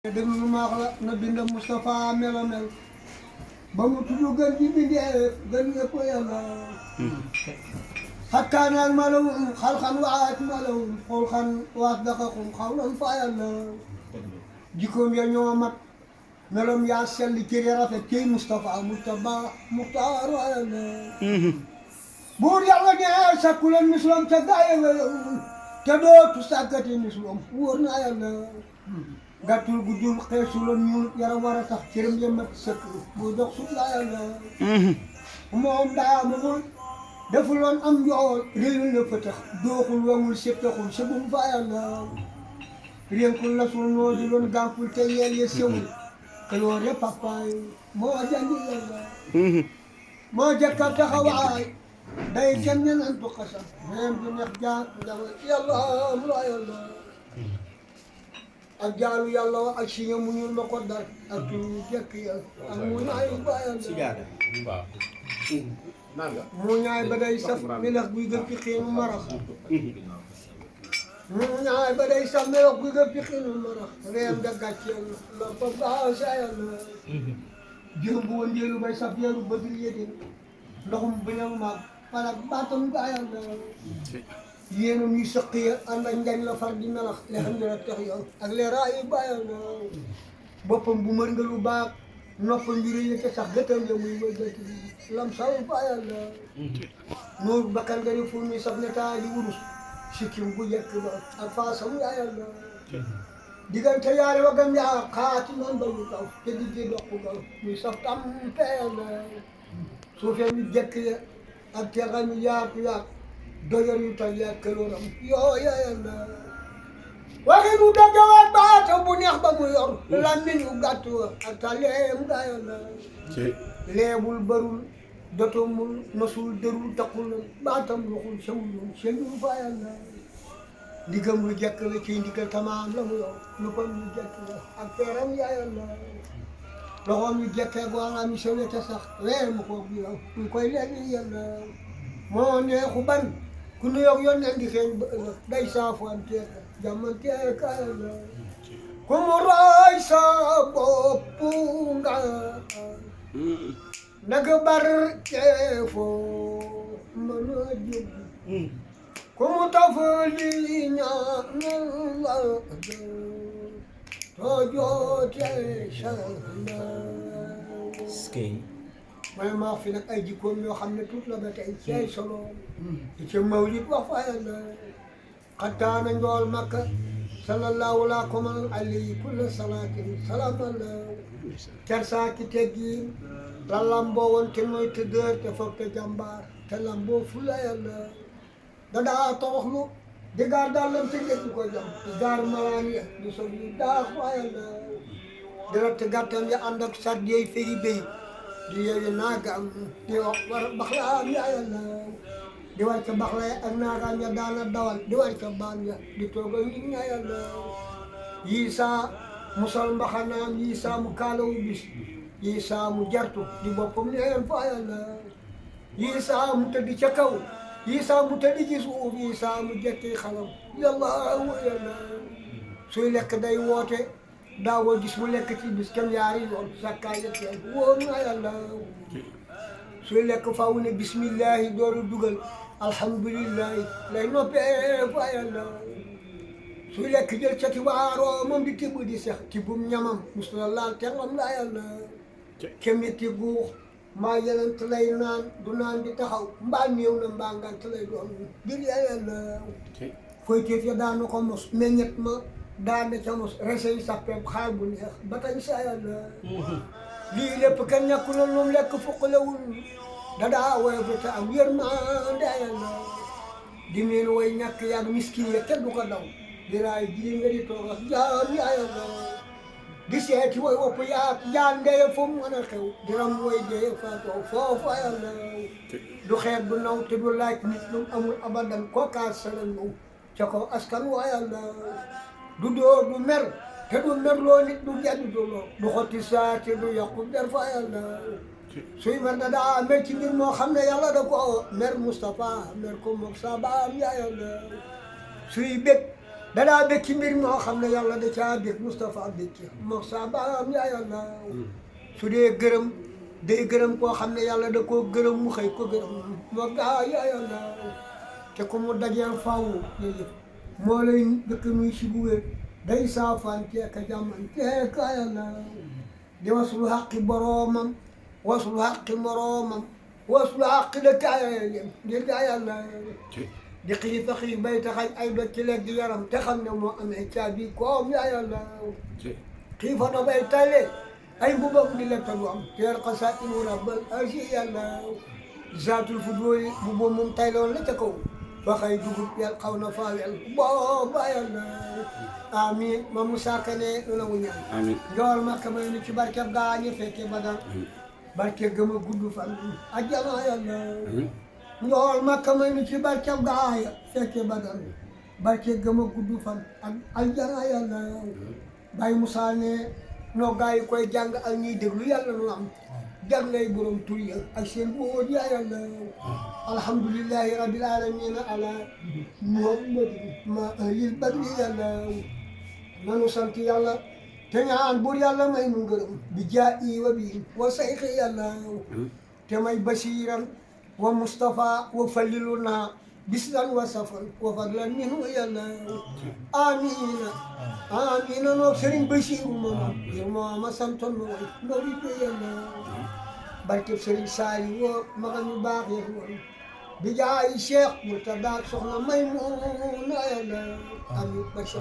déglu ma wax la na bindam Moustapha melo mel ba mu tudd gën ji bindee gën ñëpp yàlla xattaan ak malawum xalxan waat malawum xulxan waat daqaxum xawlan fa yàlla jikkoom ya ñoo mat melom yaa sell cër ya rafet tey Moustapha Moustapha Muxtaar wa yàlla buur yàlla ne sakku leen misloom ca gaaye wéyow te dootu sàggati misloom wóor na yàlla gàttul guddul xeesuloon ñuul yaram war a tax cëram ya mat sëkk bu dox sut la yàlla moom daa mugul defuloon am njool réyul na fëtax dooxul wamul séptaxul sëbum fa yàlla rénkul lasul noo di loon gànkul te yeel ya sewul këloore papaay moo jàngi yàlla moo jëkka taxawaay day kenn ñenantu xasam même du neex jaar ndaw yàlla am la yàlla ak jaalu yàlla wa ak si mu ñuul ma ko dal ak tu jekk ya ak mu ñaay ba yàlla mu ñaay ba day saf melax guy gën ci xiinu marax mu ñaay ba day saf melax guy gën ci xiinu marax reem da gàcceel la ba baax sa yàlla jëm bu wëndeelu bay saf yeelu bëgg yédin ndoxum biñam maag parak baatam ba yàlla yéenu ñuy sëq ya ànd ak njañ la far di melax le xam ne la tax yow ak leeraay yu bàyyal na boppam bu mërngalu baax noppam mbiri yi te sax gëtam ya muy wëggati lam saw bàyyal na noor bakkan nga ni fu muy saf ne taa di wurus sikkim bu jekk ba ak faasam yaayal na diggante yaari wagam yaa xaati man ba ñu kaw te diggi dox gaw muy saf tam peyal na suufee ñu jekk ya ak teexam yu yaatu yaat doyar yu tal yaa këlooram yoo yaayal na waxi nu daggawaat baatam bu neex ba mu yor lammiñ yu gàtt wa ak taleem gaayal na leebul barul dotomul nosul dërul taqul baatam loxul sewul sendul faayal na ndigam lu jekk la ci ndigal tamaam la mu yor luppam lu jekk la ak peeram yaayal na loxoom yu jekkee goalaam yu sewle te sax weer mu ko bi yow ñu koy léegi yàlla moo neexu ban ku nuyoog yónneen di xeeñ ba ëllëg day saafu am teek jàmmantee kaay la ku mu raay sa bopp nga naka barke foo mën a jóg ku mu tafali ñaanal la too jootee sa mooy maa fi nag ay jikkoom yoo xam ne tuut la ba tey ci ay solo di ca mawlid wax fa yàlla xattaana njool makka sallallahu laa komal alayhi kulla salaatin salaam allah kersaa ki teggiin la lamboo woon te mooy te dër te foog te jàmbaar te lamboo fu la yàlla da daa toroxlu di gaar dàllam te ngeen di ko jam di gaar malaan ya di sol yu daax fa yàlla dara te gàttam ya ànd ak sàddeey fegi béy di yeewi naagam di wax war baxlaam yaayal na di war ca baxla ak naagaam ya daana dawal di war ca baam ya di tooga nit ñaayal na yii saa mu sol mbaxanaam yii saa mu kaalawu bis yii saa mu jartu di boppam neeyan faayal na yii saa mu tëdd ca kaw yii saa mu tëdd ci suuf yii saa mu jetti xalam yàlla yàlla suy lekk day woote daawoo gis mu lekk ci bis kenn yaari yoon sakkaay yetteel wóor na yàlla suy lekk faw ne bismillahi dooru dugal alhamdulillahi lay noppee fa yàlla suy lekk jël cati waaroo moom di tibb di sex tibbum ñamam musula laal tengam la yàlla kemiti guux mbaa yenent lay naan du naan di taxaw mbaa néew na mbaa ngant lay doon ngir yàlla fooy teef ya daanu ko mos meññet ma daane ca mos resey sappeeb xaal bu neex ba tañ sa yàlla lii lépp kenn ñàkku la moom lekk fuqalewul dadaa woyofu te am yërmande yàlla di meen way ñàkk yaag miskin ya kenn du ko daw di raay jii nga di toog ak jaam yaa yàlla di seeti way wopp yaag jaan ndeye fu mu mën a xew di ram way dee faatoo foofa yàlla du xeet du naw te du laaj nit lu amul abadan kookaas salan moom ca ko askan waa yàlla du dóor du mer te du merloo nit du gedd du loo du xotti saate du yàqu der fa yàlla suy mer da daa mer ci mbir moo xam ne yàlla da ko mer Moustapha mer ko mook sabaam yaa yàlla suy bég danaa bëgg ci mbir moo xam ne yàlla da caa bëgg Moustapha bëgg ci moo sa baam yaa yàlla su dee gërëm day gërëm koo xam ne yàlla da koo gërëm mu xëy ko gërëm moo gaa yaa yàlla te ku mu dajeel faaw moo lay dëkk nuy si bu wér day saafaan ceeka jàmman ceeka yàlla di waslu xaqi boroomam waslu xaqi moroomam waslu xaqi dëkkaayam ngir gaa yàlla di xiif a xiif bay taxañ ay doj ci lekk di yaram te xam ne moo amee caabi koom yaa yàlla xiifa na bay tale ay mbubam di lekk du am teer xasa inu rabbal asi yàlla zaatul fu dooyi bu boobu moom tayloon la ca kaw ba xëy dugub yàlla xaw na faawel booba yàlla amin ma Moussa Kane la mu ñaan amiin njool makka may nu ci barkeb gaañi fekke badal barke gëm a gudd fan ajjana yàlla njool makka may nu ci barkeb gaaya fekke badal barke gëm a gudd fan ak aljana yàlla Baye Moussa ne noo gaa yi koy jàng ak ñuy déglu yàlla nu am jaglay borom tur ya ak seen boot yaa yàlla alhamdulillahi rabbil alamin ala muhammadin ma ahlil badri yàlla nanu sant yàlla te ñaan buur yàlla may nu ngërëm bi jaa'i wa bi wa sayxi yàlla te may basiran wa Mustafa wa falliluna bislan wa safan wa fadlan minhu yàlla amina amina noog Sëriñ Basiru ma santoon ma way ndori be yàlla barkeb Sëriñ Saali woo maga ñu baax yeeg woon bi jaayi Cheikh Murtada soxna Maymuna yàlla amin barke